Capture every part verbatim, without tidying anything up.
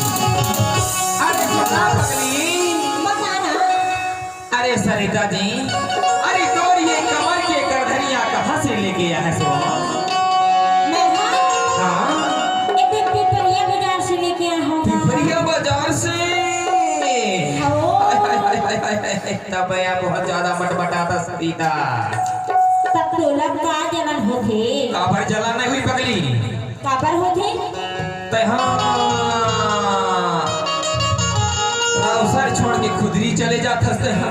अरे सुना पगली। बता ना। अरे सरिता जी, अरे तोर ये कमर के करधनिया कहाँ से लेके आए सो? मैं हाँ? हाँ। ये पिपरिया बाजार से लेके आए हँव। पिपरिया बाजार से? हाँ। हाय, हाय, हाय, हाय, हाय, हाय। तब या बहुत ज्यादा मटमटात हस सरिता। तब तोला का जलन होथे? काबर जलन नहीं होही पगली? काबर होथे? तैं हा अवसर छोड़ के खुदरी चले जात हस तैं हा।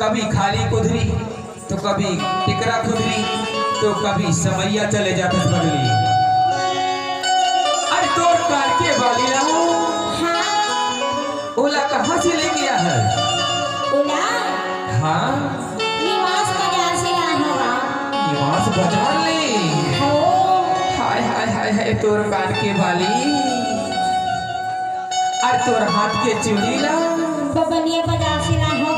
कभी खाली खुदरी, तो कभी टिकरा खुदरी, तो कभी समैया चले जात हस पगली। अरे तोर कान के बाली ला, हाँ। ओला कहाँ से लेके आए हस? ओला? हाँ। निवास बाजार से लाए हँव। निवास बाजार ले? हो। हाय, हाय, हाय, हाय, तोर कान के बाली। अरे तोर हाथ के चूड़ी ला? बबलिया बाजार से लाए हँव।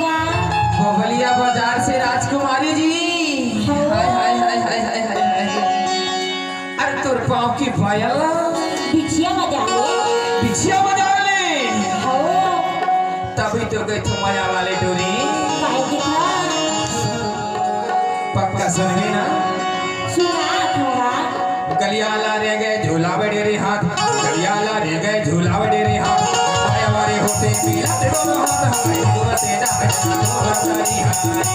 बबलिया बाजार से राजकुमारी जी। हो। हाय, हाय, हाय, हाय, हाय, हाय, हाय। अरे तोर पाँव के पायल ला? बिछिया बाजार ले। बिछिया बाजार ले? हो। तभी तो कहिथँव मया वाले टूरी। काहे के था? पक्का सुनबे ना? सुनात हँव। गलिया ला रेंगे झूला बड़े रे हाथ, गलिया ला रेंगे झूला बड़े रे हाथ। आया वारे होते मिला ते दोनों हाथ, हमारे होते जा, होते जा।